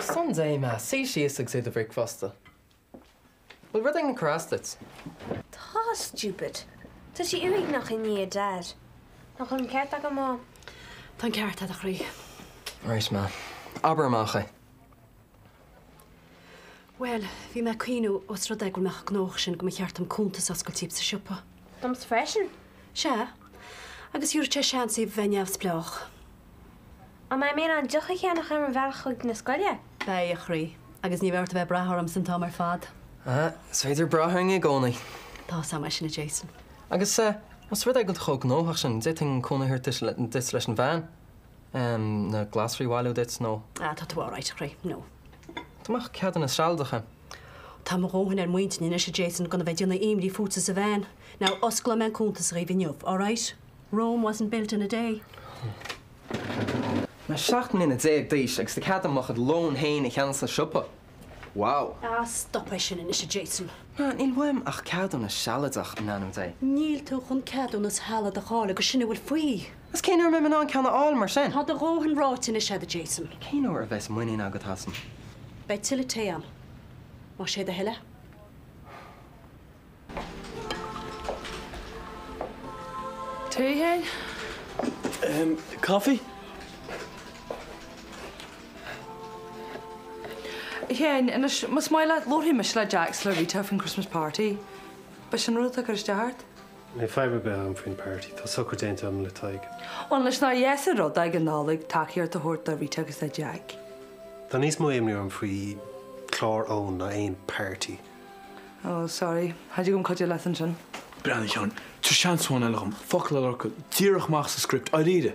Son Dé, Ma, suigh síos agus ith do bhricfeasta. Bhfuil rud éigin ag cur as duit? Tá, stupid. Tá sé uaigneach i ndiaidh Dad. Nach bhfuil an ceart agam, Ma? Tá an ceart agat, a chroí. Right, Ma. Abair amach é. Bhuel, bhí mé ag cuimhniú, ós rud é go bhfuil mé chomh gnóthach sin, go mba cheart dom cuntas a oscailt daoibh sa siopa. Domsa freisin? Sea. Agus thabharfadh sé seans daoibh a bheith neamhspleách. An mbeidh mé in ann deoch a cheannach ar mo bhealach chuig na scoile? Beidh, a chroí. Agus ní bheidh ort a bheith ag brath ormsa an t-am ar fad. Ah, is féidir brath orainn i gcónaí. Tá 's a'm é sin, a Jason. Agus, ós rud é go bhfuil tú chomh gnóthach sin, d'fhéadfainn cúnamh a thabhairt duit leis an veain. Na glasraí a bhailiú duit nó. Ah, tá tú alright, a chroí. No. Dá mbeadh ceadúnas sealadach a'm. Tá mo dhóthain ar m'intinn anois, a Jason, gan a bheith ag déanamh imní fútsa sa veain. Now, osclóidh mé an cuntas dhaoibh inniu, alright? Rome wasn't built in a day. Mé 17 mbliana d'aois agus tá cead a'm mo chuid lóin féin a cheannach sa siopa. Wow! Ah, stop é sin anois, a Jason. Ma, níl uaim ach ceadúnas sealadach, in ainm Dé. Níl tú chun ceadúnas shealadach a fháil agus sin a bhfuil faoi. Agus cén uair a mbeidh mé in ann ceann a fháil, mar sin? Tá do dhóthain ráite anois agat, a Jason. Cén uair a bheas muinín agat asam? Beidh tuilleadh tae ann, más é do thoil é. Tae, a Sheáin? Coffee? A Sheáin, anois, más maith leat, labharfaidh mise le Jack 's le Rita faoin Christmas party. B'shin rud atá ag cur isteach ort? Níl fadhb ar bith agam faoin party, tá socrú déanta agam le Tadhg. Bhuel, anois, nár dheas an rud é ag an Nollaig tacaíocht a thabhairt do Rita agus do Jack? Tá níos mó imní orm faoi chlár Eoin ná aon party. Oh, sorry. Cha dtig liom cuidiú leat ansin. Breathnaigh, a Sheáin, tabhair seans amháin eile dhom, focal ar fhocal, díreach amach as an script, dáiríre.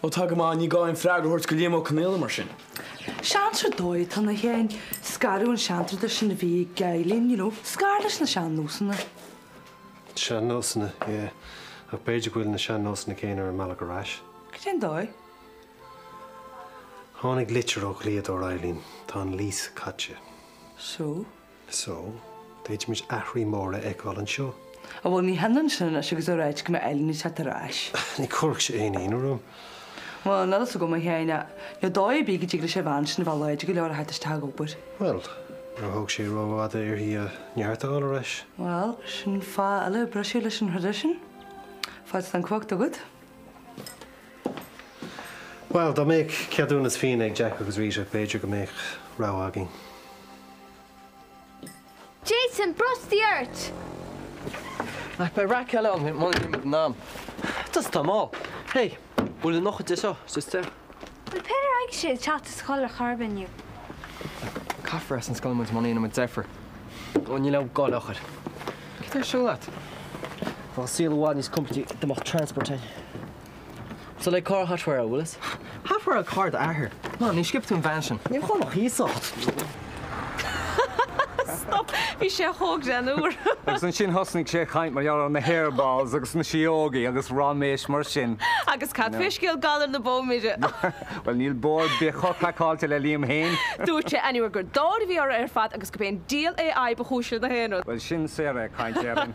Ó tá go maith, ní gá aon freagra a thabhairt go Liam Ó Conghaile mar sin. Seans ar dóigh atá ann, a Sheáin, scaradh an seantraidisiún a bhí ag Eileen, you know, scar leis na sean-nósanna. Sean-nósanna, yeah. Ach b'fhéidir go bhfuil na sean-nósanna céanna ar a mbealach ar ais. Cad é an dóigh? Tháinig litir ó dhlíodóir Eileen. Tá an lease caite. So? So, d'fhéadfaimis athruithe móra a fheiceáil anseo. Á bhuel, ní hionann sin anois agus a ráit go mbeidh Eileen ag teacht ar ais. Ní chuirfeadh sé aon ionadh orm. Bhuel, níl a fhios agam, a Sheáin, níl dóigh ar bith go dtig leis an bhean sin a bheith láidir go leor a theacht isteach ag obair. Bhuel, níor thóg sé rófhada uirthi a neart a fháil ar ais. Bhuel, sin fáth eile briseadh leis an thraidisiún. Fad is atá an cumhacht agat. Bhuel, dá mbeadh ceadúnas fíona ag Jack agus Rita, b'fhéidir go mbeadh rogha againn. Jason, brostaigh ort! Ach beidh raic eile ann muna ndéanaimid in am. Just tá mall. Hey, bhfuil an eochair de seo, sister? Bhuel, pé ar aghaidh sé teacht as scoil ar chor ar bith inniu. Caithfear as an scoil muid muna ndéanaimid deifir. Ó, níl aon gá le eochair. Cad tá ar siúl agat? Bheadh an saol i bhfad níos compordaí dá mbeadh transport ann. So like carr hot wire, bhfuil fhios? Hot wire carr d'athar. Mom, ní sciobfaidh tú an veain sin. Níl chomh ach iasacht. Stop! Bhí sé chomh greannmhar. Agus ansin thosnaigh sé ag caint mar gheall ar na hairballs agus na síógaí agus raiméis mar sin. Agus cad fé scéal galar na bó, Muire? Bhuel, níl bó ar bith chomh craiceáilte le Liam fhéin. Dúirt sé anyway gur dáir a bhí orthu ar fad agus gurb é an diabhal AI ba chúis le gach aon rud. Bhuel, sin Sarah ag caint, déarfainn.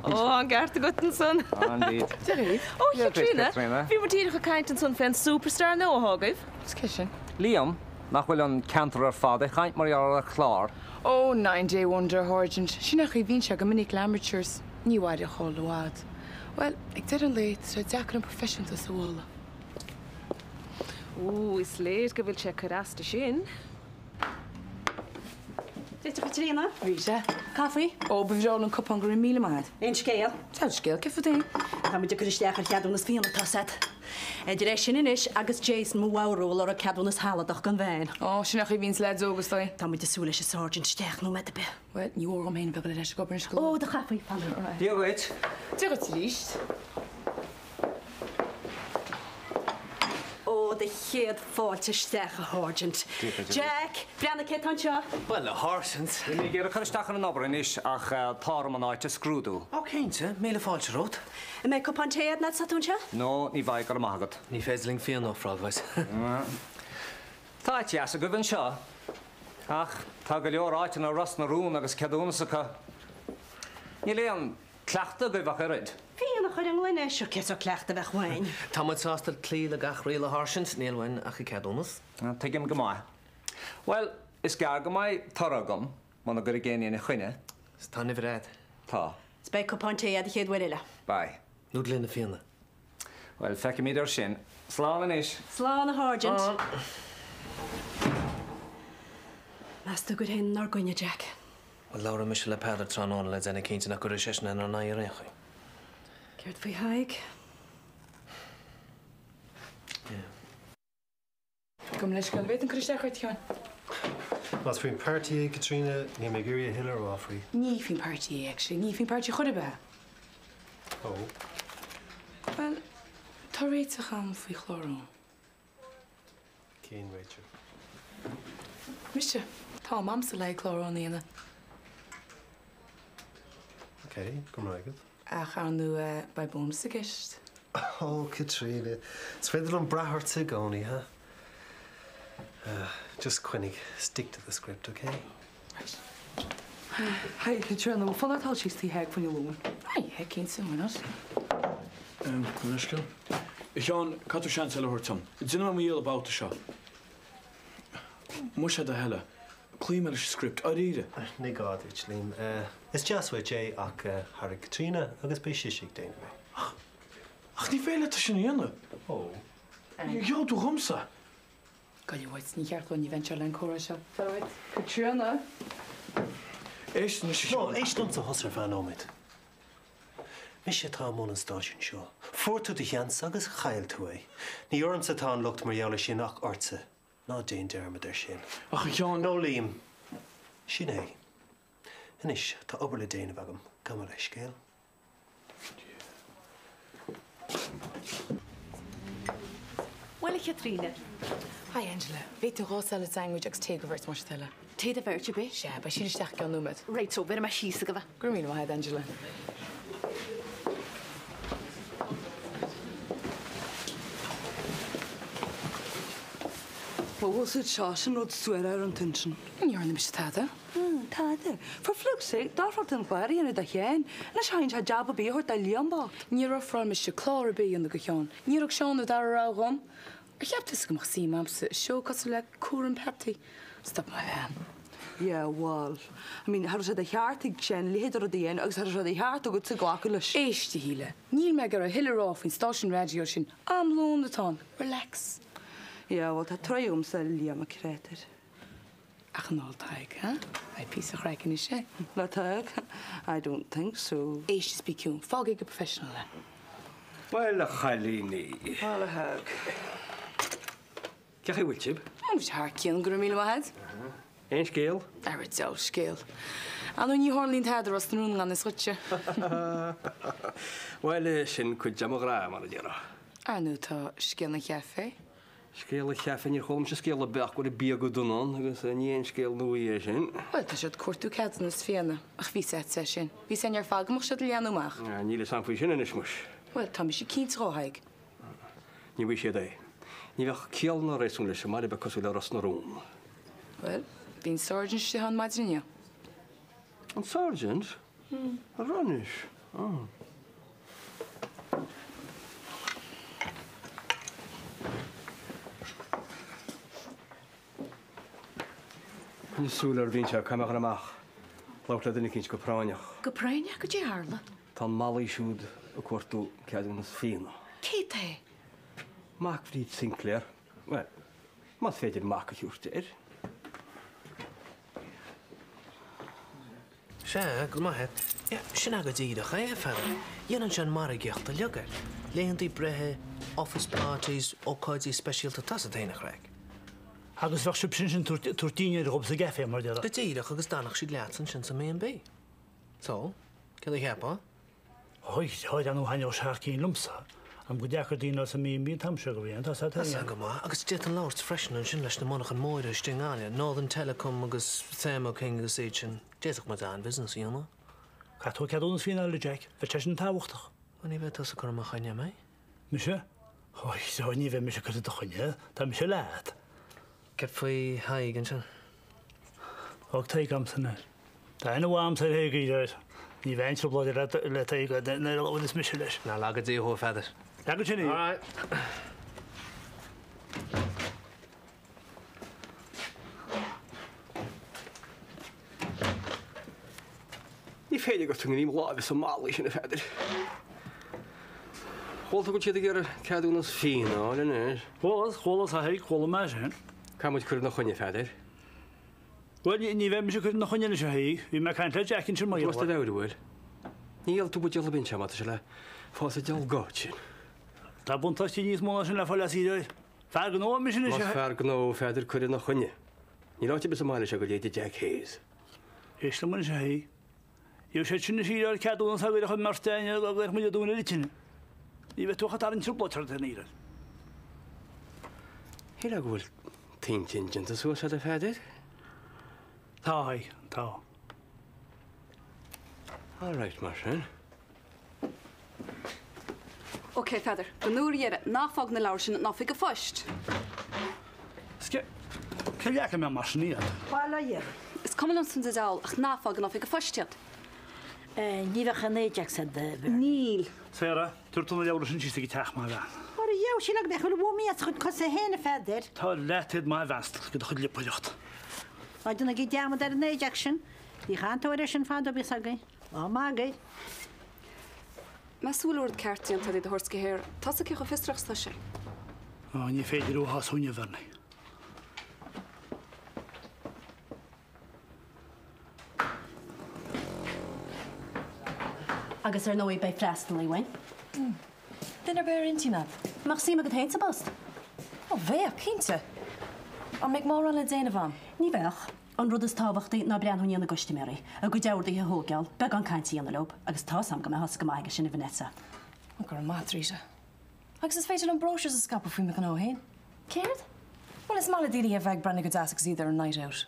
Ó, tá an ceart agat ansan. Tá indeed. Dia dhaoibh. Ó, a Chaitríona, bhí muid díreach ag caint ansan fén superstar nua atá agaibh. Is cé sin? Liam, nach bhfuil an ceantar ar fad ag caint mar gheall ar a chlár. Ó, Nine Day Wonder, a Sháirsint. Sin é an chaoi a bhíonn sé go minic le amateurs. Ní mhaireann a chuile bhfad. Bhuel, ag deireadh an lae, tá sé deacair an proifisiúntas a mholadh. Ó, is léir go bhfuil sé ag cur as di sin. Dia duit a Chaitríona. Rita. Caife? Ó, ba bhreá liom cupán, go raibh míle maith agat. Aon scéal? Deabhal scéal, céard fút fhéin? Tá muid ag cur isteach ar cheadúnas fíona, tá 's agat. Idir é sin anois agus Jason mo mheabhrú ag lorg ceadúnas shealadach don veain. Ó, sin é an chaoi a bhíonns leaids óga is dóigh. Tá muid ag súil leis an Sergeant isteach nóiméad ar bith. Bhuel, ní mór dhom féin a bheith ag dul ar ais ag obair anois go Ó, do chaife, fan. Dia dhuit. Dia dhuit arís. Ó, do chéad fáilte isteach, a Sháirsint. Jack, breathnaigh cé tá anseo. Bhuel, a Sháirsint. Níl mé ag iarraidh cur isteach ar an obair anois ach tá orm an áit a scrúdú. Ó, cinnte. Míle fáilte romhat. An mbeidh cupán tae agat nuair atá tú anseo? No, ní bheidh, go raibh maith agat. Ní féidir linn fíon a ofráil dhuit. Tá áit dheas agaibh anseo. Ach tá go leor áiteanna i Ros na Rún agus ceadúnas acu. Níl aon cleachtadh agaibh ach oiread. Fíon, a chuir an ngloine, sure cén sórt cleachtadh a bheadh uainn? Tá muid sásta cloí le gach riail, a Sháirsint, níl uainn ach an ceadúnas. Tuigim go maith. Bhuel, is gearr go mbeidh toradh agam, muna gcuirfidh éinne ina choinne. 'S tá an uimhir a'd. Tá. 'S beidh cupán tae a'd an chéad uair eile. Beidh. Nó gloine fíona. Bhuel, feicfimid air sin. Slán anois. Slán, a Sháirsint. Slán. Meas tú gur shin inár gcoinne, Jack? Bhuel, labhróidh mise le Peadar tráthnóna le déanamh cinnte nach gcuirfidh seisean inár n-aghaidh ar aon chaoi. Céard faoi Thadhg? Yeah. Gabh mo leithscéal, an bhféadfainn cur isteach ort, a Sheáin? Más faoin páirtí é, Caitríona, níl mé ag iarraidh a thuilleadh a rá faoi. Ní faoin páirtí é, actually. Ní faoin páirtí chor ar bith é. Ó. Bhuel, tá réiteach agam faoi chlár Eoin. Cén réiteach? Mise. Tá am a'msa le haghaidh clár Eoin a dhéanamh. Ok, go raibh maith agat. Ach ar ndóigh, beidh bónas i gceist. Ó, Caitríona, is féidir liom brath ortsa i gcónaí, ha? Just coinnigh, stick to the script, ok? Right. Hi, Caitríona, bhfuil fonn ort dul síos tigh Thaidhg fá choinne lóin? Ah yeah, cinnte, why not? Gabh mo leithscéal. A Sheáin, caithfidh tú seans eile a thabhairt dom. Déanfaidh mé mo dhícheall an babhta seo. Más é do thoil é. Cloífidh mé leis an script, dáiríre. Ní gá duit, Liam. Is deas uait é ach thairg Caitríona agus beidh sise ag déanamh é. Ach, ach ní féidir leat é sin a dhéanamh. Ó. Gheall tú dhomsa. Gabh uait, ní cheart dúinn a bheith anseo le an comhrá seo. Gabh uait, Caitríona. Éist anois, a No, Sheáin. éist liomsa thusa ar feadh nóiméad. Mise atá i mbun an stáisiúin seo. Fuair tú do sheans agus chaill tú é. Ní ormsa atá an locht mar gheall air sin ach ortsa. Ná déan dearmad air sin. Ach a Sheáin. No, Liam. Sin é. Anois, tá obair le déanamh agam. Gabh mo leithscéal. Bhuel, a Chaitríona. Hi, Angela. Bhféadfá 2 salad sandwich agus tae do bheirt, más é do thoil é. Tae do bheirt, ab é? Sea, beidh Síle isteach i gceann nóiméad. Right so, bhéarfaidh mé síos agaibh é. Go raibh míle maith agat, Angela. What was it seo sin rud suar ar an t-intinn. Ní dhearna mise tada. Tada. For flukes sake, d'ofráil tú an clár a dhéanamh do Sheán. Anois thaithin sé jab ar bith a thabhairt do Liam bocht. Níor ofráil mise clár ar bith a dhéanamh do Sheán. Níor thug Seán an dara rogha dhom. Ar cheap tusa go mbeadh suim a'msa i seó cosúil le Cúram Peataí? Stop mo bhean. Yeah, bhuel. I mean, cha raibh sé de cheart ag Seán a leithéid de rud a dhéanamh agus cha raibh sé de cheart agatsa glacadh leis. Éist, a Shíle. Níl mé ag iarraidh a thuilleadh a rá faoin stáisiún raidió sin. Am lóin atá ann. Relax. Yeah, bhuel, tá troid agamsa le Liam an créatúr. Ach an ál Tadhg, huh? Beidh píosa chraic anois é. Le Tadhg? I don't think so. Éist is bí ciúin. Fág é go professional é. Bhuel, a chailíní. Bhuel, a Thaidhg. Cén chaoi a bhfuil sibh? Tá muid thar cionn, go raibh míle maith agat. Aon scéal? Ara diabhal scéal. Ar ndóigh ní tharlaíonn tada i Ros na Rún i ngan fhios dhuitse. Bhuel, sin cuid de mo ghrá, mar a déarfá. Ar ndóigh tá scéal an chaife. Scéal an chaife, níor chuala mise scéal ar bith ach go raibh bia go dona ann agus ní aon scéal nua é sin. Bhuel, tá siad ag cuartú ceadúnas fíona, ach bhí 's a'dsa é sin. Bhí 's a'inn ar fad go mbeadh siad ag leathnú amach. Níl fhios a'm faoi sin anois muis. Bhuel, tá mise cinnte dhó, Thaidhg. Ní bhfaighidh siad é. Ní bheadh ciall ná réasún leis i mbaile beag cosúil le Ros na Rún. Bhuel, bhí an Sergeant istigh ann maidin inniu. An Sergeant? Ar anois? Ah. Coinnigh súil air a bhíonn sé, caithfidh mé a dhul amach, labhairt le duine eicínt go práinneach. Go práinneach? Goidé a tharla? Tá an Malaí siúd ag cuartú ceadúnas fíona. Cé é? Mac Bhríd Sinclair. Bhuel, más féidir mac a thabhairt air. Sea, go maith. Yeah, sin é go díreach é, a Pheadair. Dhéanann sé an margaíocht uilig air. Laethantaí breithe, office parties, ócáidí speisialta, tá's a't fhéin an chraic. Agus bheadh sibh ansin tabhairt dinnéir dhób sa gcaife, mar déarfá. Go díreach, agus d'fhanfadh siad leatsa ansin sa mB&B. So, céard a cheapfá? Ói, tá, ar ndóigh thaitneodh sé thar cinn liomsa. Am go deacair daoine as an mB&B an t-am seo go bhfiú, tá Tá san go maith, agus d'fhéadfainn labhairt freisin ansin leis na monarchain móra istigh i nGaillimh, Northern Telecom agus Thermo King agus iad sin. D'fhéadfadh muid an-bhusiness a dhéanamh. Caithfidh tú ceadúnas fíona a fháil, a Jack. Bheadh sé sin tábhachtach. Bhuel, ní bheidh tusa ag cur i mo choinne, an mbeidh? Mise? Ói, ó, ní bheidh mise ag cur i do choinne. Tá mise leat. Céard faoi Thadhg ansin? Fág Tadhg a'msa anois. Tá aithne mhaith a'msa ar Thaidhg, a deir. Ní bheidh aon trioblóid le Tadhg nuair a labhras mise leis. Ná laga Dia thú, a Pheadair. Leagann sin í. All right. Ní féidir go dtugann mo láimh sa malaí sin, a Pheadair. Chuala tú go bhfuil siad ag iarraidh ceadúnas fíona a fháil anois? Chualas, chualas, a Thaidhg, chuala mé sin. Caithfidh muid cur ina choinne, a Pheadair. Bhuel, ní bheidh mise ag cur ina choinne anois, a Thaidhg. Bhí mé ag caint le Jack ansin mar Tú as gheall do air. mheabhair, an bhfuil? Ní gheall tú buidéal ar bith anseo má tá sé le fáil sa diabhal goat sin. Tá buntáistí níos mó ná sin le fáil as iarraidh. Fear gnó mise anois, a Más Thaidhg. fear gnó, a Pheadair, cuir ina choinne. Níl áit ar bith sa mbaile seo go leithéide Jack Hayes. Éist liom anois, a Thaidhg. Gheobhaidh siad sin anois iarraidh ceadúnas a chuirfeadh an mbeirt againn a gcuirfeadh muid a dúinn ar intinn. Ní bheidh tú ach ag tarraingt trioblóid ort ar an iarraidh. Shílfeá go bhfuil t'intinn déanta suas agat, a Pheadair? Tá, a Thaidhg, tá. All right, mar sin. Ok, Pheadair, don uair dheireadh, ná fág na leabhair sin in oifig an phoist. Cé leaca mé mar sin iad? Bail ó Dhia. Is cuma liomsa an diabhal ach ná fág in oifig an phoist iad. Ní bheadh aon Ajax ar do bhur. Níl. Sarah, tabhair tú na leabhra sin síos ag an teach, maith a bhean. Mar a dheabhail sin agam é chuile mhóimín as a chuid cosa féin, a Pheadair. Tá leataobh maith a mheas do chuid liopaireacht. Ná déanaigí dearmad ar an Ajax sin. Bhíodh an-tóir air sin fadó, bíos againn. Lá maith agaibh. Meas tú an bhfuil an rud ceart déanta agat iad a thabhairt go Sarah? Tá 's aici chomh fiosrach is tá sé. Ó, ní féidir thú a shású inniu, a Bhernie. Agus ar ndóigh beidh freastalaí uainn. Duine ar bith ar intinn agat? An mbeadh suim agat féin sa bpost? Ó bheadh, cinnte. An mbeidh mórán le déanamh a'm? Ní bheadh. An rud is tábhachtaí ná breathnú i ndiaidh na gcustaiméirí, a gcuid orduithe a thógáil, beagán cainte a dhéanamh leo, agus tá's a'm go mbeifeása go maith aige sin, a Vanessa. Ó, go raibh maith, Rita. Agus is féidir liom brochures a scaipeadh faoi mo ghnó fhéin. Céard? Bhuel, is maith le daoine a bheith ag breathnú go deas agus iad ar an night out.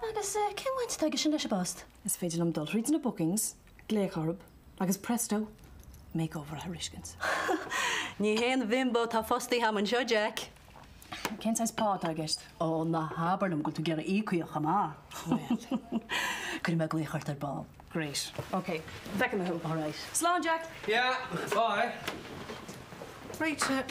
Agus cén bhaint atá aige sin leis an bpost? Is féidir liom dul thríd na bookings, glaoch orthu, agus presto, makeover a thairiscint. Ní haon bhimbo atá fostaithe a'm anseo, Jack. Cén saghas pá atá i gceist? Ó, ná habair liom go bhfuil tú ag iarraidh íocaíocht chomh maith. Bhuel. Cuirfidh mé glaoch ort ar ball. Great. Ok. Feicfidh mé thú. All right. Slán, Jack! Yeah, bye! Rita,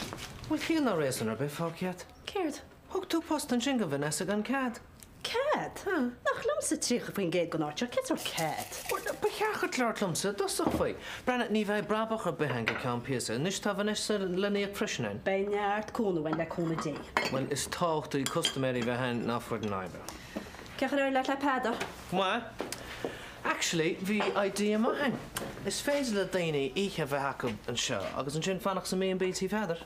bhfuil ciall ná réasún ar bith fágtha agat? Céard? Thug tú post ansin go Vanessa gan cead. Cead? Nach liomsa 30% den áit seo, cén sórt cead? Bhuel, ba cheart dhuit labhairt liomsa i dtosach faoi. Breathnaigh, ní bheidh brabach ar bith againn go ceann píosa. Anois tá Vanessa le n-íoc freisin againn. Beidh neart cúnamh againn le cúnamh Dé. Bhuel, is tábhachtaí custaiméirí bheith againn ná foireann oibre. Cén chaoi ar éirigh leat le Peadar? Go maith. Actually, bhí idea maith againn. Is féidir le daoine oíche a bheith acu anseo agus ansin fanacht sa mB&B tí Pheadair.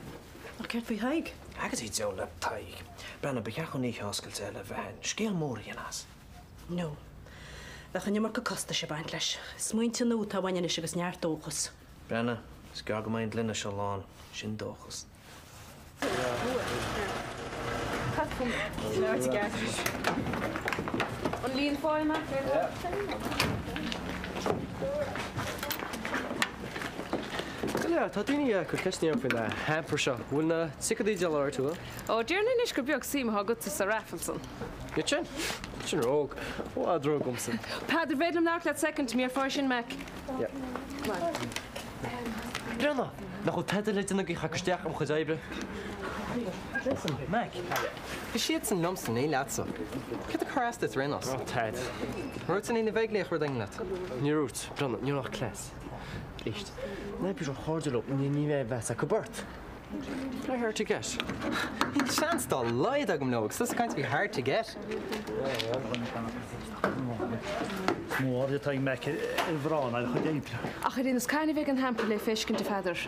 Ach céard faoi Thadhg? Agus í deabhal le Tadhg. Breathnaigh, ba cheart dhúinn oíche oscailte eile a bheith againn. Scéal mór a dhéanamh as. No. Bheadh an iomarca costais ag baint leis. Smaointe nua atá uainn anois agus neart dóchas. Breathnaigh, is gearr go mbeidh an gloine seo lán. Sin dóchas. An líon fáil amach Go leor, tá daoine ag cur ceisteanna orm faoi na hampers seo. Bhfuil na ticéadaí díolta ort, bhfuil? Ó, déarfainn anois gur beag suim atá agatsa sa raffle san. Iad sin? Sin róg. I bhfad ró-agamsa. Peadar, an féidir liom labhairt leat soicind, come here fá sin, Mac. Yeah. Breathnaigh! Nach bhfuil tada le déanamh agaibh ach cur isteach ar mo chuid oibre? Listen, Mac. Bhí siadsan liomsa, ní leatsa. Céard a chuir as duit ar aon nós? Oh, Ted. Ar dhúirt an ní bheidh glaoch rud éigin leat? Níor dhúirt. Breathnaigh, ní raibh ach cleas. Éist, ná bí róchairdiúil leo, ní bheidh meas acu ort. Play hard to get. Níl seans dá laghad agam leo agus tusa ag caint faoi hard to get. Is mó aird atá ag Mac ar mhná ná ar a chuid oibre. Ach ar aon nós, cathain a bheidh an hamper le feiscint, a Pheadair?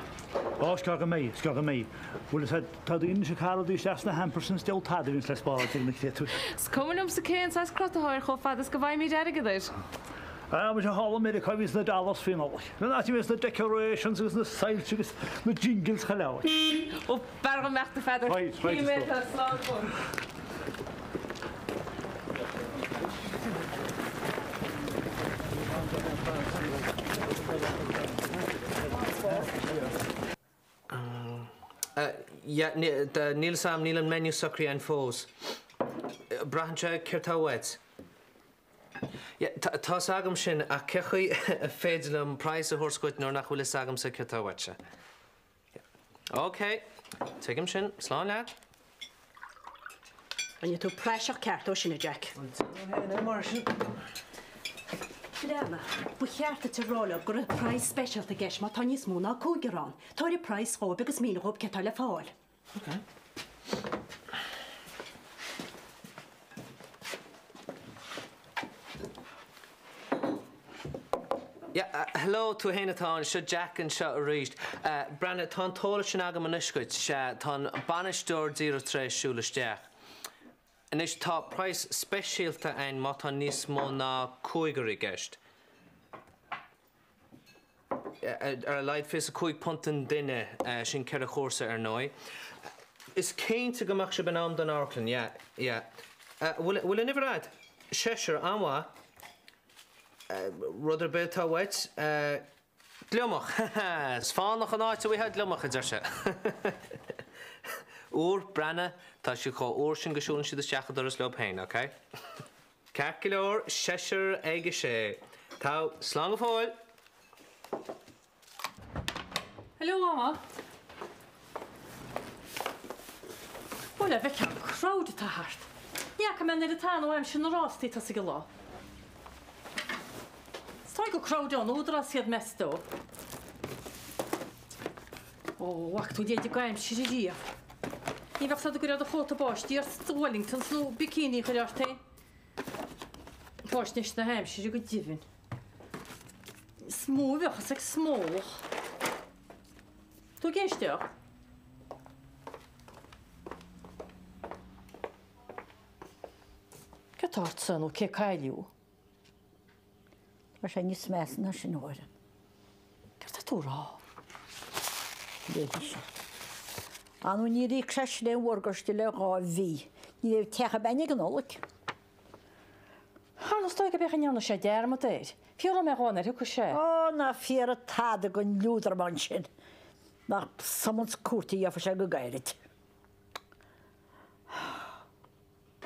Ó, is gearr go mbeidh, is gearr go mbeidh. Bhfuil fhios a'd, tá daoine anois ag caitheamh rudaí isteach sna hampers sin is diabhal tada a bhíonns le spáráil ag na créatúir. Is cuma liomsa cén saghas crot atá air chomh fada is go bhfaighimid airgead air. Ah, muise thall i Meiriceá a bhíonns na dollars faoi Nollaig. An áit a bhíonns na decorations agus na soilse agus na jingles chuile áit. Ó, b'fhearr dhom imeacht a Pheadair. Right, right, Bhí mé is dócha. slán fós. Yeah, níl fhios a'm, níl an menu socraithe againn fós. Braitheann sé céard tá uait. Yeah, tá's agam sin, ach cé chaoi a féidir liom praghas a thabhairt dhuit nuair nach bhfuil fhios agamsa céard atá uaitse? Yeah. Ok, tuigim sin. Slán leat. Rinne tú praiseach ceart dó sin, a Jack. Bhuel, déan tú féin é mar sin. Breathnaigh, ba cheart duit a rá leo go raibh praghas speisialta i gceist má tá níos mó ná cúigear ann. Tabhair an praghas dhóibh agus mínigh dhóibh céard atá le fáil. Ok. Yeah, hello, tú fhéin atá ann, seo Jack anseo arís. Breathnaigh, tá an t-eolas sin agam anois dhuit, sea, tá an bainisteoir díreach tar éis siúl isteach. Anois, tá praghas speisialta ann má tá níos mó ná cúigear i gceist. Ar a laghad £25 an duine, sin 4 chúrsa ar ndóigh. Is cinnte go mbeadh sibh in am don amharclann, yeah, yeah. Bhfuil an uimhir a'd? Seisear, an-mhaith. Rud ar bith atá uait? Gliomach, ha ha! Is fánach an áit a bhfaighfeá gliomach, a deir sé. Úr, breathnaigh, tá siad chomh úr sin go siúlann siad isteach an doras leo féin, ok? Ceart go leor, seisear ag a sé. Togha, slán go fóill! Hello, a Mhama. Bhuel, a bhfeicfeá an crowd atá thart. Ní fhaca mé an oiread ann ó aimsir na rástaí tosaigh an lá. Is dóigh gur crowd ón Údarás iad meas tú? Ó, bhfaca tú leithéid d'aimsir ariamh. Ní bheadh fhios agat go raibh do chóta báistí ort, do Wellingtons nó bikini a chur ort féin. Faisnéis na haimsire go deimhin. Is mó a bheadh fhios ag smólach. Tú ag éisteacht? Céard tá ortsa nó cé cailleadh thú? Tá sé níos measa ná sin, a Mháire. Céard tá tú a rá? Léifidh sé. Anú níor íoc sé sreang mhorgáiste le 2 mhí. Ní raibh teach ar bith ag an Nollaig. Tharla is dóigh go b'fhéidir go ndearna sé dearmad air. Fiafróidh mé dhó nuair a thiocfaidh sé. Ó, ná fiafraigh tada den liúdramán sin. Nach summons cúirte a gheobhaidh sé go gairid.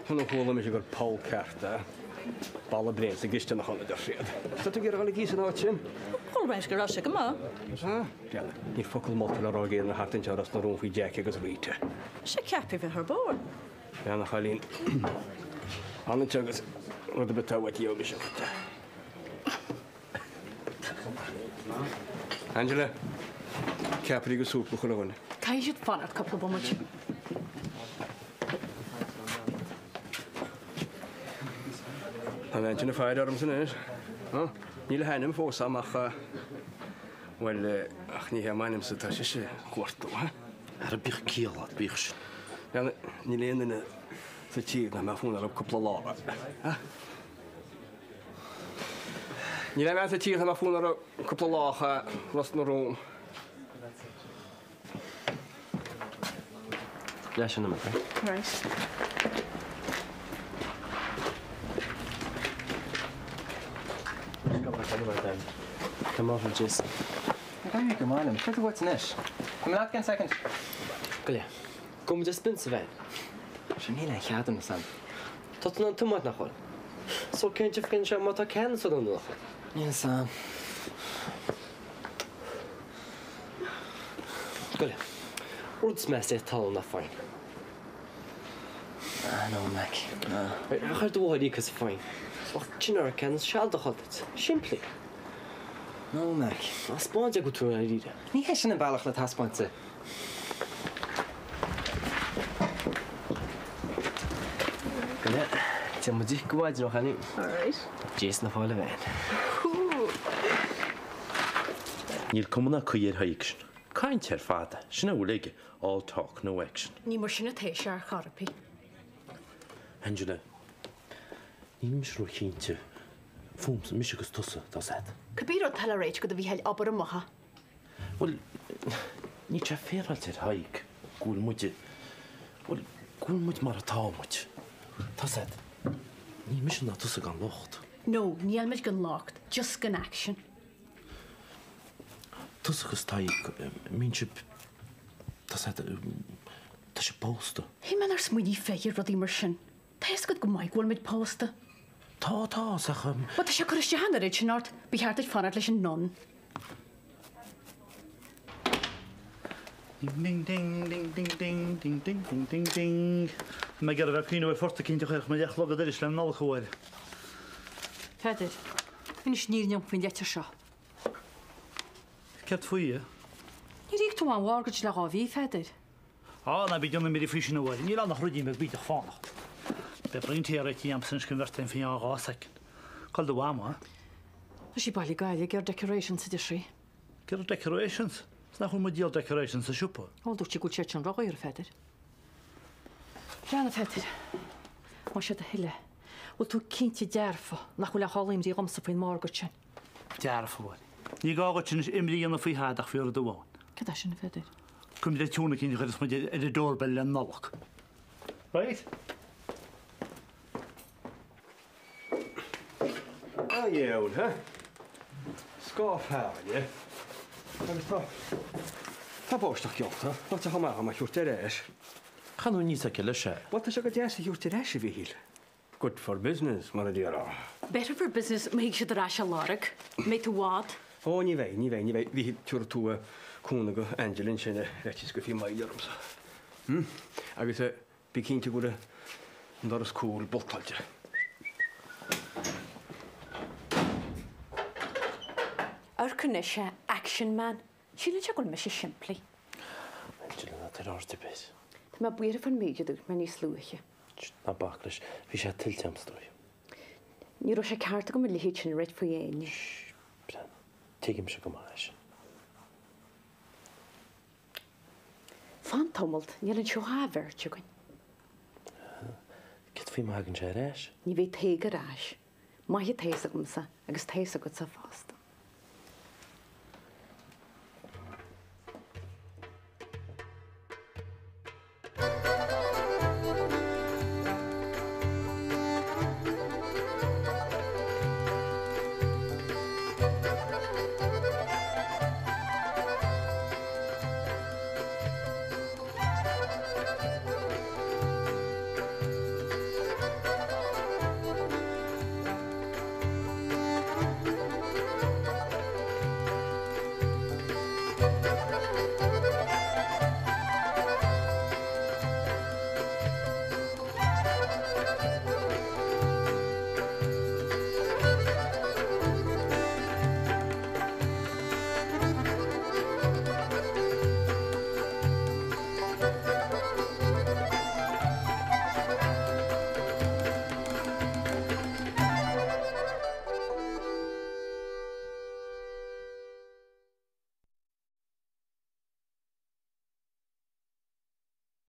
Chonaic chuala mise gur poll ceart é. Balla bréan sa gcisteanach ann, a deir siad. Tá tú ag iarraidh dul ag cíos an áit sin? Chuala mise go raibh sé go maith. Sea? Bhuel, níl focal molta le rá ag aon duine thart anseo Ros na Rún faoi Jack agus Rita. Sé ceaptha bheith ar bord. Bhuel, a chailín. Fan anseo agus rud ar bith atá uait gheobhaidh mise dhuit é. Angela, ceapairí agus súp do chuile dhuine. Caithfidh siad fanacht cúpla bomaite. Tá an bhean sin ag faire ormsa anois. Níl a hainm fós agam ach, bhuel, ach ní hé m'ainmse atá sise a chuartú. Ara bíodh ciall agat, bíodh sin. Níl aon duine sa tír nach mbeadh fonn orthu cúpla lá. Níl aon bhean sa tír nach mbeadh fonn orthu cúpla lá a Ros na Rún. Leis an imeacht, right? Right. Come over, Jason. Ag go maith liom. Céard atá uait anois? Tá mé leat again second. Go leith. Gabhfaidh muid ar spin sa veain. Sea, níl aon cheadúnas agam. Tá tú in ann tiomáint, nach bhfuil? So cén difear a dhéanann sé má tá ceadúnas agat nó nach bhfuil? Níl fhios a'm. Go leith. Rud is measa é talamh ná fine. Ah no, Mac. Right, ar chuir do mháthair íoc as an fine? Ach sin ar ceadúnas sealadach a fháil duit. Simplí. No, Mac. Ná 'spáin go bhfuil tú i ndáiríre. Ní hé sin an bealach le taispeáint di. Go leith. Déanfaidh muid go maidin, a chailín. Alright. Jason ag fáil an veain. Níl cuma ná caoi ar Thadhg sin. Caint ar fad é. Sin a bhfuil aige, all talk, no action. Ní mar sin atá sé ar chor ar bith. Angela, níl mise ró-chinnte fúmsa, mise agus tusa, tá 's a'd. Cibé rud atá le réiteach agat a Mhícheáil, abair amach é. Bhuel, níl sé féaráilte ar Thadhg go bhfuil muide, bhuel, go bhfuil muid mar atá muid. Tá 's a'd, níl mise ná tusa gan locht. No, níl muid gan locht, just gan action. Tusa agus Tadhg, mbíonn sibh, tá 's a'd, tá sibh pósta. Shíl mé nár smaoinigh Pheige ar rudaí mar sin. Tá a fhios agat go maith go bhfuil muid pósta. Tá, tá, ach. Bhuel, tá sé ag cur isteach an oiread sin ort, ba cheart duit fanacht leis an nun. Ding ding ding ding ding ding ding ding ding ding ding. Tá mé ag iarraidh bheith ag cuimhneamh ar phort eicínt a chuirfeadh mé ar chlogad arís le Nollaig a Mháire. Pheadair, inis an fhírinne dom faoin leitir seo. Céard faoi? Níor íoc tú an mhortgage le 2 mhí, Pheadair. Á, ná bí ag déanamh imní faoi sin a Mháire, níl ann ach ruidín beag bídeach fánach. Beidh roinnt tae réitithe a'msa anois don bheirt againn faoi cheann 2 soicind. Cá bhfuil do mham, a? Tá sí bailithe go Gaillimh ag iarraidh decorations, a deir sí. Ag iarraidh decorations? Is nach bhfuil muid ag díol decorations sa siopa? Ó, dúirt sí go bhfuil siad sin ródhaor, a Pheadair. Breathnaigh, a Pheadair. Más é do thoil é, bhfuil tú cinnte dearfa nach bhfuil aon chall imní dhomsa faoin mortgage sin? Dearfa, a Mháire. Ní gá dhuit anois imní a dhéanamh faoi thada ach faoi rud amháin. Cad é sin, a Pheadair? Cuimhnigh le tiún eicínt a chuirfeas muid ar an doorbell le Nollaig. Right? A dheabhail, huh? Scáth fearthainne. Agus tá, tá báisteach geallta. Ná teach amach am a thabhairt ar ais. Chan fhuil níos aici leis é. Bhuel, tá sé go deas a thabhairt ar ais, a Mhíchíl. Good for business, mar a déarfá. Better for business má thig siad ar ais á lorg. An mbeidh tú i bhfad? Ó, ní bheidh, ní bheidh, ní bheidh. Mhíchíl, tabharfaidh tú cúnamh do Angela ansin ar fhaitíos go gcuirfí moill ormsa. Hm? Agus bí cinnte go bhfuil an doras cúil boltáilte. Amharc anois, a action man. Síleann sé go bhfuil mise simplí. Angela, ná tabhair aird ar bith. Tá mé buartha fán méid a dúirt mé níos luaithe. Ná bac leis. Bhí sé tuillte agam, is dóigh. Ní raibh sé ceart agam a leithéid sin a ráit faoi éinne. Shh, breathnaigh. Tuigimse go maith é sin. Fan tamalt, níl anseo ach an bheirt againn. Céard faoi má thagann sé ar ais? Ní bheidh Tadhg ar ais. Maith atá a fhios agamsa agus tá a fhios agatsa fosta.